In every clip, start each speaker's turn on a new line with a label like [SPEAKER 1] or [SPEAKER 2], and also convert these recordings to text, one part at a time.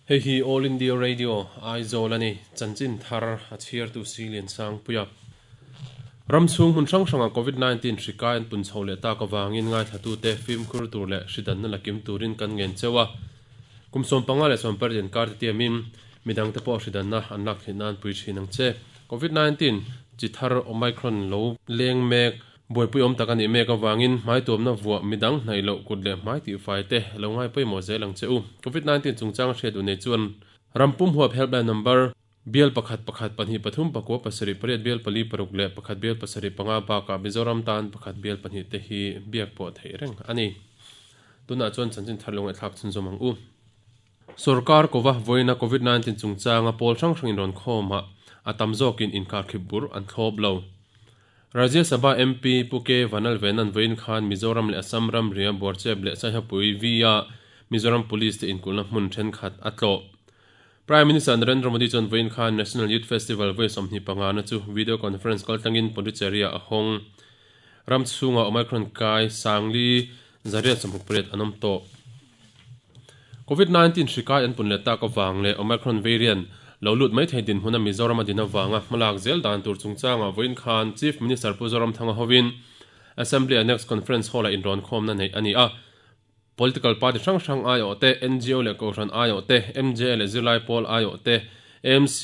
[SPEAKER 1] Hei hi All India Radio, Aizawl a ni. Chanchin thar a chhiartu Silian Sangpuia. Ram chhung hmun hrang hrangah Covid 19 hri kai an pun chho leh tak avangin ngaithlatute fimkhur tur leh hri danna la kim turin kan ngen cheu a. Kum 15 leh 18 inkar te tiamin midangte pawh hri danna an lak theih nan pui thin ang che. Covid 19 chi thar Omicron lo leng mek Buaipui awm tak a nih mek avangin hmaituamna vuah midang hnaih loh kut leh hmai tihfai te lo ngai pawimawh zel ang che u. Covid 19 chungchang hriat duh nei chuan ram pum huap helpline number bial pakhat pakhat pahnih pathum pakua pasarih pariat bial pali paruk leh pakhat bial pasarih panga bakah Mizoram tan pakhat bial pahnih te hi biak pawh theih reng a ni. Tunah chuan chanchin thar lo ngaihthlak chhunzawm ang u. Sorkar kova vawiina Covid 19 chungchanga pawl hrang hrangin rawn khawmah a tam zawkin inkarkhip bur an thlawp lo. Rajya Sabha MP Pu K Vanlalvena'n vawiin khan Mizoram leh Assam ramria Buarchep leh Saihapui V-a Mizoram Police te inkulhna hmun thenkhat a tlawh. Prime Minister Narendra Modi chuan vawiin khan National Youth Festival vawi 25 na chu video conference kaltlangin Pondicherry-ah a hawng. Ram chhunga Omicron kai Sangli 868 an awm tawh. Covid 19 hri kai an pun leh tak avang leh Omicron variant lo lut mai thei dinhmuna Mizoram a din avanga hmalak zel dan tur chungchangah vawiin khan Chief Minister Pu Zoramthanga hovin Assembly Annex Conference Hall-ah inrawnkhawmna neih a ni a. Political party hrang hrang aiawh te, ngo leh Kohhran aiawh te, MJA leh zirlai pawl aiawh te, AMC,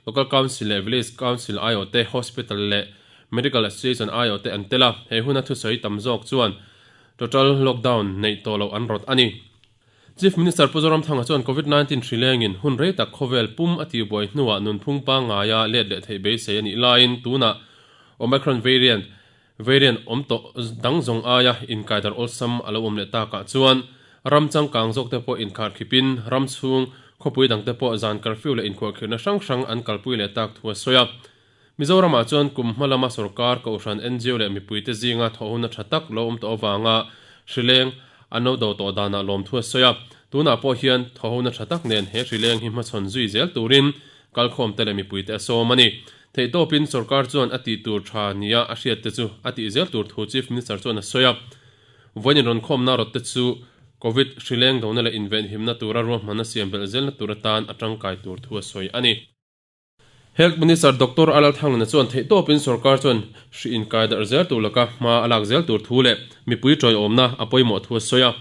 [SPEAKER 1] Local Council leh Village Council aiawh te, Hospital leh Medical Association aiawh te an tel a. He huna thusawi tam zawk chuan Total lockdown neih tawh loh an rawt a ni. Chief Minister Pu Zoramthanga chuan Covid 19 hri lengin hun rei tak khawvel pum a tihbuai hnuah nunphung pangngaia let leh theih beisei a nih laiin tunah Omicron variant variant awm tawh dang zawng aia inkaidar awlsam a lo awm leh takah chuan ram changkang zawkte pawh inkharkhipin ram chhung khawpui dangte pawh zan curfew leh inkhuahkhirhna hrang hrang an kalpui leh tak thu a sawi a. Mizoramah chuan kum hma lama sorkar, kohhran, ngo leh mipuite zinga thawhhuna tha tak lo awm tawh avanga hrileng an lo do tawh danah lawmthu a sawi a. Tunah pawh hian thawhhuna tha tak nen he hrileng hi hmachhawn zui zel turin kalkhawmte leh mipuite a sawm a ni. Theihtawpin sorkar chuan a tih tur tha nia a hriatte chu a tih zel tur thu Chief Minister chuan a sawi a. Vawiin inrawnkhawmna rawtte chu Covid hrileng dona leh invenhimna tura ruahmanna siam belh zelna tur atan a tangkai tur thu a sawi a ni. Health Minister Doctor Alal Thanglana chuan theihtawpin sorkar chuan hri inkai darh zel tur laka hma a lak zel tur thu leh mipui tawiawmna a pawimawh thu a sawi a.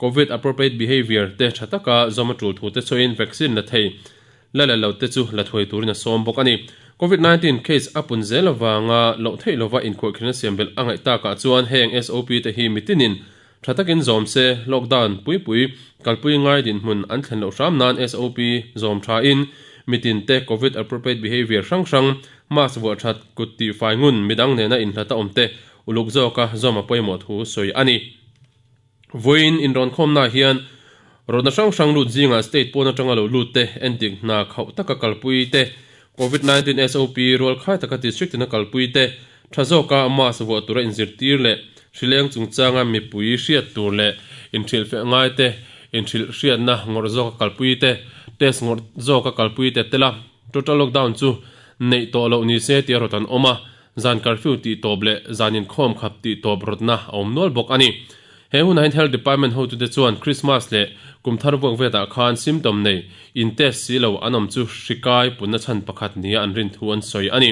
[SPEAKER 1] Covid appropriate behaviour te tha taka zawm a tul thu te sawiin vaccine la thei la la lo te chu la thuai turin a sawm bawk a ni. Covid 19 case a pun zel avanga loh theih lova inkhuahkhirna siam belh a ngaih takah chuan heng SOP te hi mitinin tha takin zawm se, lockdown pui pui kalpui ngai dinhmun an thlen loh hram nan SOP zawm thain mitin te Covid appropriate behaviour hrang hrang, mask vuah that, kut tih fai ngun, midang nena inhlata awm te uluk zawka zawm a pawimawh thu sawi a ni. Vawiin inrawnkhawmnaah hian rawtna hrang hrang lut zingah state pawn atanga lo lut te, endik hna khauh taka kalpui te, Covid 19 SOP rualkhai taka district ina kalpui te, Tha zawka mask vuah tura inzirtir leh hrileng chungchanga mipui hriat tur leh inhrilhfiah ngai te, inhrilh hriatna ngawrh zawka kalpui te, test ngawrh zawka kalpui te tel a, total lockdown chu neih tawh loh ni se tia rawt an awm a, zan curfew tih tawp leh zan inkhawm khap tih tawp rawtna a awm nual bawk a ni. He hunah hian Health Department hotute chuan Christmas leh kum thar vuak vetah khan symptom nei, in test si lo an awm chu hri kai punna chhan pakhat nia an rin thu an sawi a ni.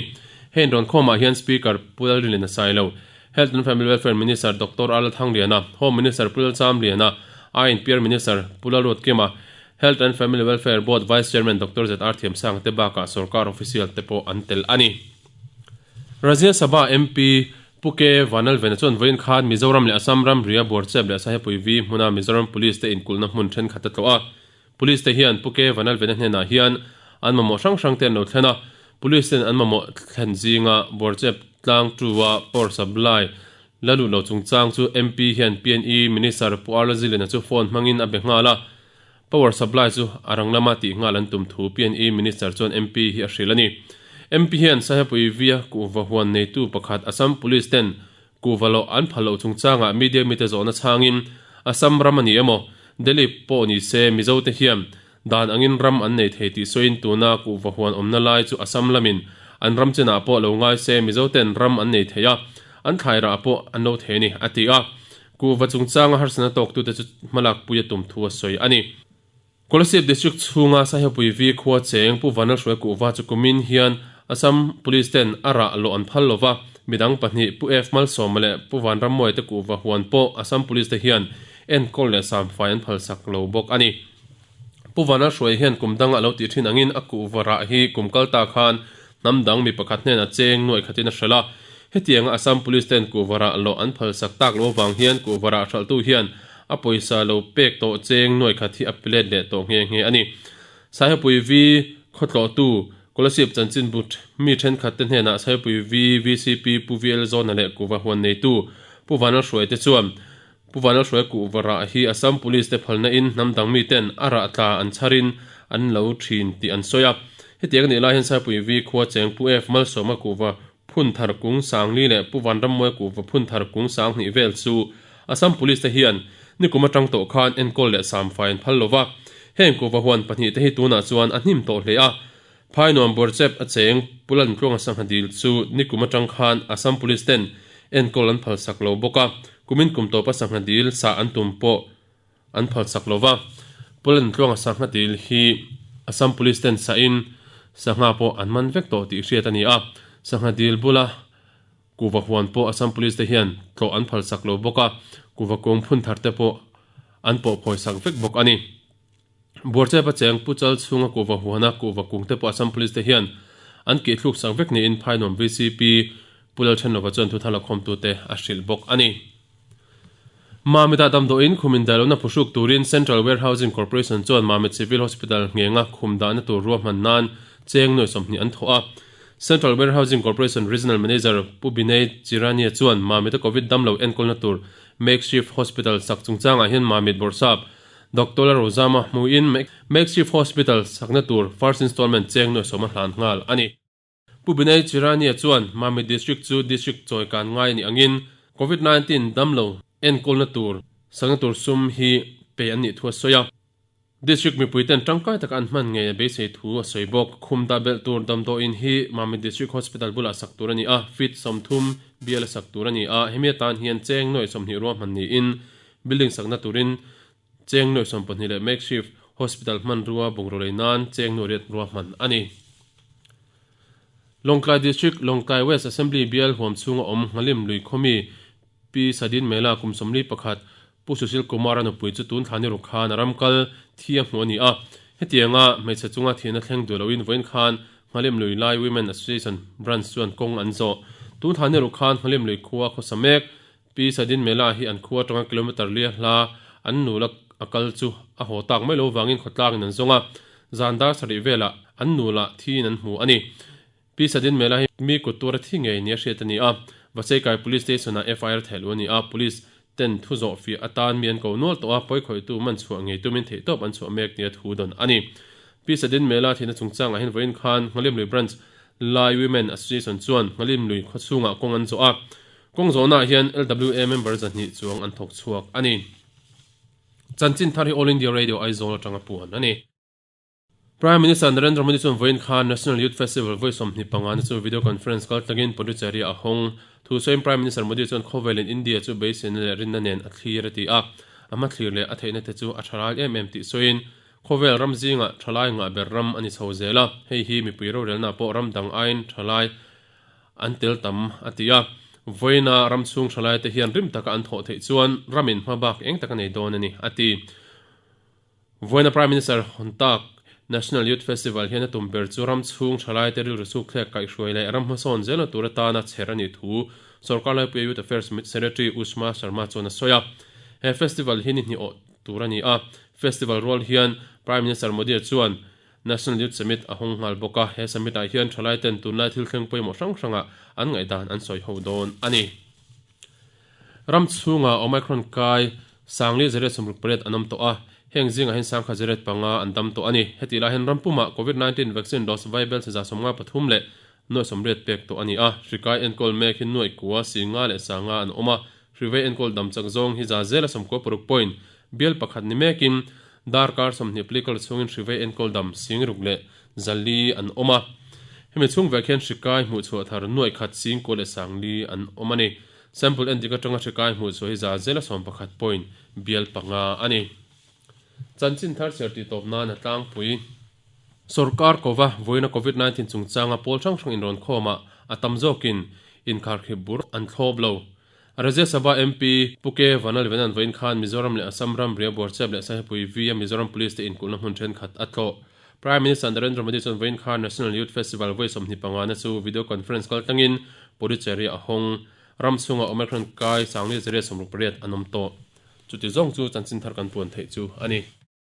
[SPEAKER 1] Hei inrawnkhawmah hian Speaker Pu Lalrinliana Sailo, Health and Family Welfare Minister Doctor Arla Thangliana, Home Minister Pu Lalchamliana, INPR Minister Pu Lalruatkima, Health and Family Welfare Board Vice Chairman Doctor ZR Thiamsanga te bakah sorkar official te pawh an tel a ni. Rajya Sabha MP Pu K Vanlalvena chuan vawiin khan Mizoram leh Assam ramria Buarchep leh Sahepui V hmuna Mizoram Police te inkulhna hmun thenkhat a tlawh a. Police te hian Pu K Vanlalvena hnenah hian an mamawh hrang hrang te an lo thlen a, Police ten an mamawh thlen zinga Buarchep tlang tua power supply la lut lo chungchang chu MP hian PNE Minister Pu Arla Zilena chu phone hmangin a be nghal a, power supply chu a rang lama tih nghal an tum thu PNE Minister chuan MP hi a hrilh a ni. MP hian Sahepui Via kuhva huan neitu pakhat Assam Police ten Kuhva loh an phal loh chungchangah media mite zawhna chhangin Assam ram a ni emaw, Delhi pawh ni se Mizo te hian dan angin ram an nei thei tih sawiin tuna kuhva huan awmna lai chu Assam lamin an ram chenah pawh lo ngai se Mizo ten ram an nei thei a, an thlairah pawh an lo thei a ni, a ti a. Kuhva chungchanga harsatna tawktute chu hmalakpui a tum thu a sawi a ni. Kolasib District chhunga Sahepui V khua cheng Pu Vanlalhruai Kuhva chu kumin hian Assam Police ten a rah lawh an phal lova, midang pahnih Pu F Malsawma leh Pu Vanrammuai te kuhva huan pawh Assam Police te hian enkawl leh samfai an phalsak lo bawk a ni. Pu Vanlalhruai hian kum danga a lo tih thin angin a kuhva rah hi kum kal ta khan hnam dang mi pakhat hnenah cheng nuaih khatin a hralh a. Hetianga Assam Police ten kuhva rah lawh an phalsak tak lo avang hian kuhva rah hralhtu hian a pawisa lo pek tawh cheng nuaih khat hi a pe let leh tawh nghe nghe a ni. Saihapui V khawtlawhtu Kolasib chanchinbu mi thenkhat te hnenah Saihapui V VCP Pu VL Zawna leh kuhva huan neitu Pu Vanlalhruai te chuan Pu Vanlalhruai kuhva rah hi Assam Police te phalna in hnam dang mi ten a rah tla an chhar in an lo thin tih an sawi a. Hetiang a nih lai hian Saipui V khua cheng Pu F Malsawma kuhva phun thar kung Sangli leh Pu Vanrammuai kuhva phun thar kung Sanghnih vel chu Assam Police te hian nikum atang tawh khan enkawl leh samfai an phal lo va. Heng kuhva huan pahnih te hi tunah chuan a hnim tawh hle a. Phai nuam Borchep a cheng Pu Lantluanga sangha dil chu nikum atang khan Assam Police ten enkawl an phalsak lo bawk a, kumin kum tawpa sangha dil sah an tum pawh an phalsak lo va. Pu Lantluanga sangha dil hi Assam Police ten sahin sangha pawh an man vek tawh tih hriat a ni a, sangha dil bula kuhva huan pawh Assam Police te hian tlawh an phalsak lo bawk a, kuhva kung phun thar te pawh an pawh phawisak vek bawk a ni. Buarchep a cheng Pu Chal chhunga kuhva huana kuhva kung te pawh Assam Police te hian an kih thluk sak vek niin Phainuam vcp Pu Lalthenlova chuan thuthar lakhawmtute a hrilh bawk a ni. Mamit-ah damdawiin khum indaihlohna phuhruk turin Central Warehousing Corporation chuan Mamit Civil Hospital nghenga khum dahna tur ruahman nan cheng nuai 20 an thawh a. Central Warehousing Corporation Regional Manager Pu Binay Chirania chuan Mamit-a Covid damlo enkawlna tur Makeshift Hospital sak chungchangah hian Mamit bawrhsap Doctor Lalrozama hmuin Makeshift Hospital sakna tur first installment cheng nuai sawma hlan nghal a ni. Pu Binay Chirania chuan Mamit District chu District chawi kan ngai a nih angin Covid 19 damlo enkawlna tur sakna tur sum hi pe an nih thu a sawi a. District mipui ten tangkai taka an hman ngei a beisei thu a sawi bawk. Khum dah belh tur damdawiin hi Mamit District Hospital bulah sak tur a ni a, feet 30 bial a sak tur a ni a, hemi atan hian cheng nuai 20 ruahman niin Building sakna turin cheng nuai 12 leh makeshift hospital hmanrua bungraw lei nan cheng nuai riat ruahman a ni. Lawngtlai District, Lawngtlai West Assembly bial huam chhunga awm Nghalim lui khawmi Pi Sadin Mela kum 41 Pu Sushil Kumar-a nupui chu tun thla ni ruk khan a ram kal thi a hmuh a ni a. Hetianga hmeichhe chunga thihna thleng duh loin vawiin khan Nghalim lui lai Women Association Branch chuan kawng an zawh. Tun thla ni ruk khan Nghalim lui khua khawsa mek Pi Sadin Mela hi an khua atanga kilometre lia hla an nula a kal chu a haw tak mai lo vangin khawtlangin an zawng a, zan dar sarih velah an nula thiin an hmu a ni. Pi Sadin Mela hi mi kut tura thi ngei nia hriat a ni a, Vacheikai Police Station-ah FIR theih luh a ni a, Police ten thu zawh fiah atan mi an ko nual tawh a, pawikhawihtu man chhuah ngei tumin theihtawp an chhuah mek nia thu dawn a ni. Pi Sadin Mela thihna chungchangah hian vawiin khan Nghalim Lui Branch Lai Women Association chuan Nghalim Lui khawchhungah kawng an zawh a, Kawng zawhnaah hian LWA member 200 chuang an thawk chhuak a ni. Chanchin thar hi All India Radio Aizawl atanga puan a ni. Prime Minister Narendra Modi chuan vawiin khan National Youth Festival vawi 25 na chu video conference kal tlangin Pondicherry a hawng. Thu sawiin Prime Minister Modi chuan khawvelin India chu beiseina leh rinna nen a thlir a ti a, a hmathlir leh a theihna te chu a tha ral em em tih sawiin khawvel ram zingah thalai ngah ber ram a ni chho zel a, hei hi mipui rorelna pawh ram dang aiin thalai an tel tam a ti a, vawiina ram chhung thalaite hian rim taka an thawh theih chuan ramin hma bak eng tak a nei dawn a ni, a ti. Vawiina Prime Minister hawn tak National Youth Festival hian a tum ber chu ram chhung thalaite rilru sukthlek kaihhruai leh ram hmasawn zelna tur atana chher a nih thu Sorkar Laipuia Youth Affairs Secretary Ushma Sharma chuan a sawi a. He festival hi ni hnih awh tur a ni a, festival rual hian Prime Minister Modi-a chuan National Youth Summit a hawng nghal bawk a, he summit ah hian thalai ten tunlai thil thleng pawimawh hrang hrangah an ngaihdan an sawi ho dawn a ni. Ram chhunga Omicron kai Sangli zariat 68 an awm tawh a, heng zingah hian sangkhat zariat panga an dam tawh a ni. Hetih lai hian ram pumah Covid-19 vaccine dose vaibel chi 53 leh nuai 80 pek tawh a ni a, hri kai enkawl mek hi nuai kua si nga leh sanga an awm a, hri vei enkawl dam chak zawng hi za zela 96 point bial pakhat ni mekin Darkar 20 plikal chhungin hrivei enkawl dam sing ruk leh zali an awm a. Hemi chhung vek hian hrikai hmuh chhuah thar nuaih khat sing kaw leh sangli an awm a ni. Sample endik atanga hrikai hmuh chhuah hi za zela 11 point bial panga a ni. Chanchin thar chhiar tih tawp nan a tlangpui. Sorkar kova vawiina Covid 19 chungchanga pawl hrang hrang inrawn khawmah a tam zawkin inkharkhip bur an thlawp lo. Rajya Sabha MP Pu K Vanlalvenan vawiin khan Mizoram leh Assam ram ria Buarchep leh Sahepui V-a Mizoram Police te inkulhna hmun thenkhat a tlawh. Prime Minister Narendra Modi chuan vawiin khan National Youth Festival vawi 25 na chu video conference kaltlangin Puducherry a hawng. Ram chhunga Omicron kai 58 an awm tawh. Chuti zawng chu chanchin thar kan puan theih chu a ni.